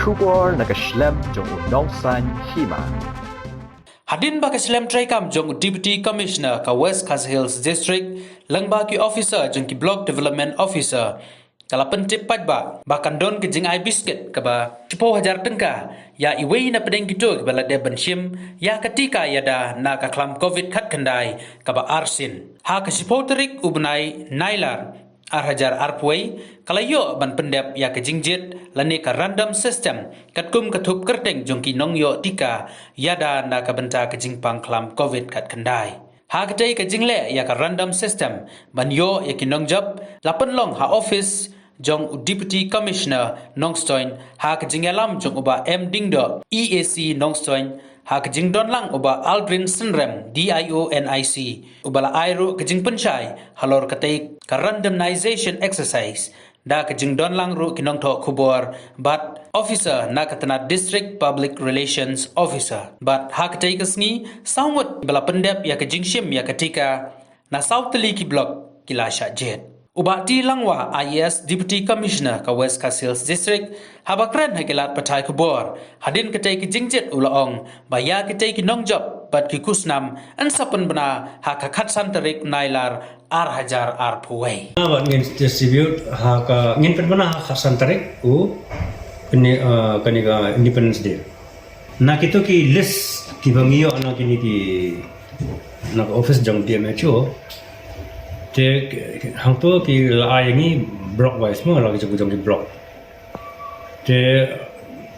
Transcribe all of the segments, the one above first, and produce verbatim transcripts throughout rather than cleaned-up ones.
Khubor na ka shlem jong u nongsan hima. Hadien ba ka shlem treikam jong u Deputy Commissioner ka West Khasi Hills District, lyngba ki officer jong ki Block Development Officer, ka la pyntip paidbah ba kan don ka jingai biscuit kaba shiphew hajar tyngka ïa iwei na pdeng kito kiba la dep ban shim ïa ka tika ïada na ka khlam covid khatkhyndai kaba arsien. Ha ka shiphew tarik u bnai Nailar ar hajar arphew wei, ka la ïoh ban pyndep ïa ka jingjied lane ka random system katkum ka thup kyrteng jong ki nongïoh tika ïada na ka bynta ka jingpang khlam covid khatkhyndai. Ha katei ka jingleh ïa ka random system ban ïoh ïa ki nongjop, la pynlong ha office jong u Deputy Commissioner Nongstoiñ, ha ka jingïalam jong u Bah M Diengdoh, E A C Nongstoiñ, ha ka jingdonlang u Bah Aldrin Synrem, D I O N I C, uba la ai ruh ka jingpynshai halor katei ka randomization exercise da ka jingdonlang ruh ki nongthoh khubor bad officer na ka tnat District Public Relations Officer. Bad ha katei ka sngi, saw ngut ba la pyndep ïa ka jingshim ïa ka tika na saw tylli ki block ki la shah jied. U Bah T Langwa, I A S Deputy Commissioner ka West Khasi Hills District, haba kren ha ki lad pathai khubor hadien katei ka jingjied, u la ong ba ïa kitei ki nongjop bad ki khusnam yn sa pynbna ha ka khatsan tarik Nailar ar hajar arphew wei. Bad ngin distribute ha ka, ngin pynbna ha ka khatsan tarik u kane, uh, kane ka Independence Day. Na kito ki list kiba ngi ïoh na kine ki, na ka office jong D M H O. Te hangto ki la ai ngi block wise mo, la ki jong, jong ki block. Te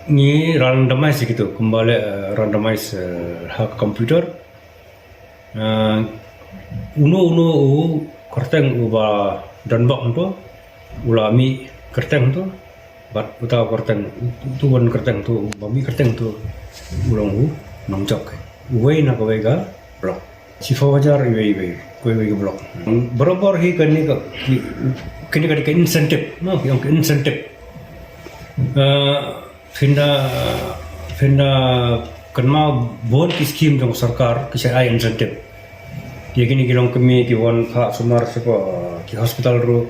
ngi randomize kito, kumba leh, eh, randomize, eh, ha ka computer. Eh, uno uno u kyrteng uba don bok hangto, u la mih kyrteng hangto, bad uta u kyrteng, uto u kyrteng hangto, uba mih kyrteng hangto, u long u nongjop. Uwei na kawei ka block. Shiphew hajar iwei iwei, kawei iwei ka block. Barabor hi kane ka, ki, kane ka, ka incentive, no, ki ong ka incentive. Eh, phin da, phin da kynmaw bun ki scheme jong sorkar ki shah ai incentive. Ïa kine ki longkmie ki wan phah sumar sha ki hospital ruh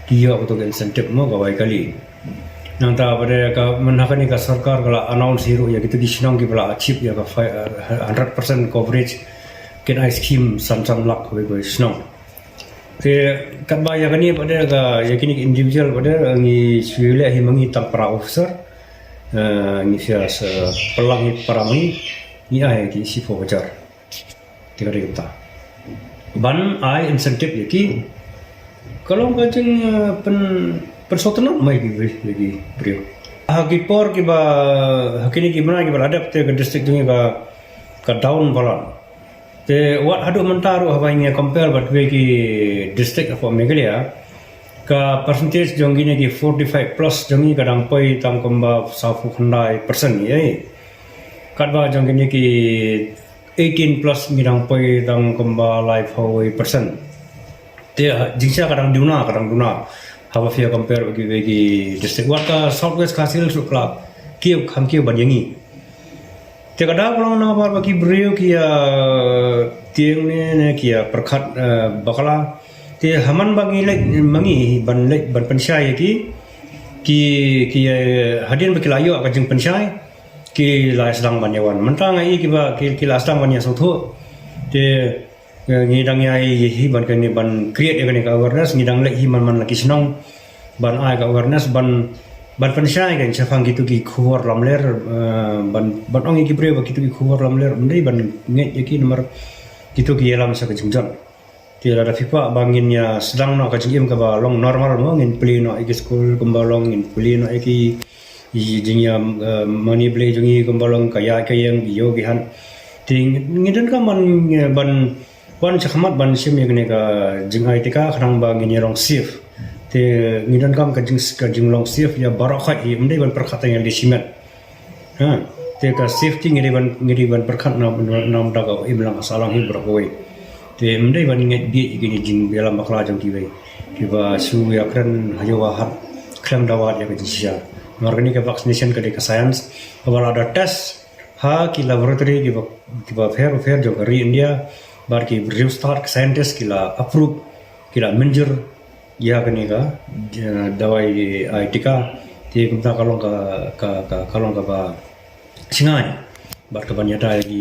ki ïoh kato ka incentive mo, kawei kali. Nangta pat de ka, mynta kane ka sorkar ka la announce hi ruh ïa kito ki shnong kiba la achieve ïa ka five, eh, hundred percent coverage, kin ai scheme san san lak kawei kawei shnong. Te katba ïa kane pat de ka, ïa kine ki individual pat de ngi shu leh hi ma ngi tang para officer. Eh, ngi shu sa pynlang hi para ma ngi, ngi ai ki shiphew hajar. Te ka dei kumta. Ban ai incentive ïa ki, ka long ka jing, eh, pyn, pynsngewtynnat ma ïa ki briew, ïa ki briew. Ha ki por kiba, ha kine ki bnai kiba la dep te ka district jong ngi ka, ka down palat. Te wat haduh mynta ruh haba ngi compare bad kiwei ki district hapoh Meghalaya, ka percentage jong kine ki forty-five plus jong ngi ka dang poi tang kumba sawphew khyndai percent ïa. Katba jong kine ki eighteen plus ngi dang poi tang kumba laiphew percent. Te, ha, jingshisha ka dang duna, ka dang duna. Haba phi compare bad kiwei ki district, wat ka South West Khasi Hills ruh ka la kiew, kham kiew ban ïa ngi. Te ka daw ka long namar ba ki briew ki ïa tieng ne, ne ki ïa pyrkhat, eh, bakla. Te ha man ba ngi leit ma ngi ban leit ban pynshai ïa ki, ki, ki, eh, hadien ba ki la ïoh ka jingpynshai, ki la sdang ban ïa wan. Mynta nga i kiba ki, ki la sdang ban ïa sngewthuh. Te, eh, ngi dang ïa hi ban kane, ban create ïa kane ka awareness, ngi dang leit hi man man la ki shnong ban ai ka awareness, ban, ban pynshai kan shaphang kito ki khubor lamler, eh, ban, ban ong ïa ki briew ba kito ki khubor lamler ym dei ban ngeit ïa ki namar kito ki ïalam sha ka jingjot. Te lada phi kwah ba ngin ïa sdang noh ka jingim kaba long normal mo, ngin plie noh ïa ki skul kumba long, ngin plie noh ïa ki, ïa ki jingïa, eh, mane blei jong ngi kumba long, ka ïaid ka ïeng, ïoh ki hat. Te ngi, ngi donkam ban, eh, ban wan shakhmat ban shim ïa kane ka jingai tika khnang ba ngin ïa long safe. Te ngi donkam ka jing, ka jinglong safe ïa baroh khoit hi, ym dei ban pyrkhat tang ïa lade shimet. Ha, te ka safety ngi dei ban, ngi dei ban pyrkhat na, na, na bynta ka imlang ka sahlang hi baroh kawei. Te ym dei ban ngeit bieit ïa kine ki jingïalam bakla jong kiwei kiba shu ïakren ha ïew ha hat khlem da wad ïa ka jingshisha. Namar kane ka vaccination ka dei ka science kaba la da test ha ki laboratory kiba, kiba pher pher jong ka ri India, bad ki riewstad ki scientist ki la approve, ki la mynjur ïa kane ka, eh, dawai ai tika. Te kumta ka long ka ka ka ka long kaba sngewbha bad kaban ïada ïa ki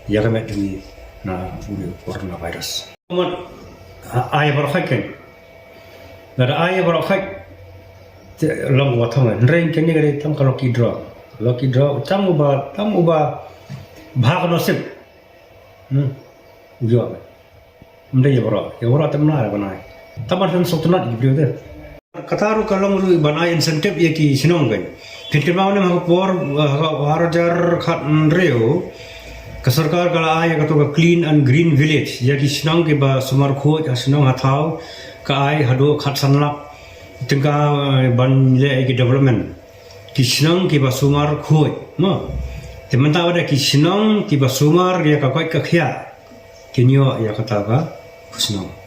ïa ka met jong ngi na u coronavirus. Kumta ai baroh khat kan. Lada ai baroh khat te long wa thong hynrei kane ka dei tang ka lucky draw. Lucky draw tang uba tang uba bha ka nasib. Hmm. Ujor. Mdei ïa baroh ïa baroh te mla ban ai. Taman kan sot nat ki briew te. Kata ruh ka long ruh ban ai incentive ïa ki shnong kan. Phin kynmaw ne ha ka por ha ka ar hajar khat hynriew ka sorkar ka la ai ïa kato ka clean and green village ïa ki shnong kiba sumar khuid ha shnong ha thaw ka ai haduh khatsan lak tyngka ban leh ïa ki development. Ki shnong kiba sumar khuid mo. Te mynta wada ki shnong kiba sumar ïa ka koit ka khiah kin ïoh ïa kata ka shnong.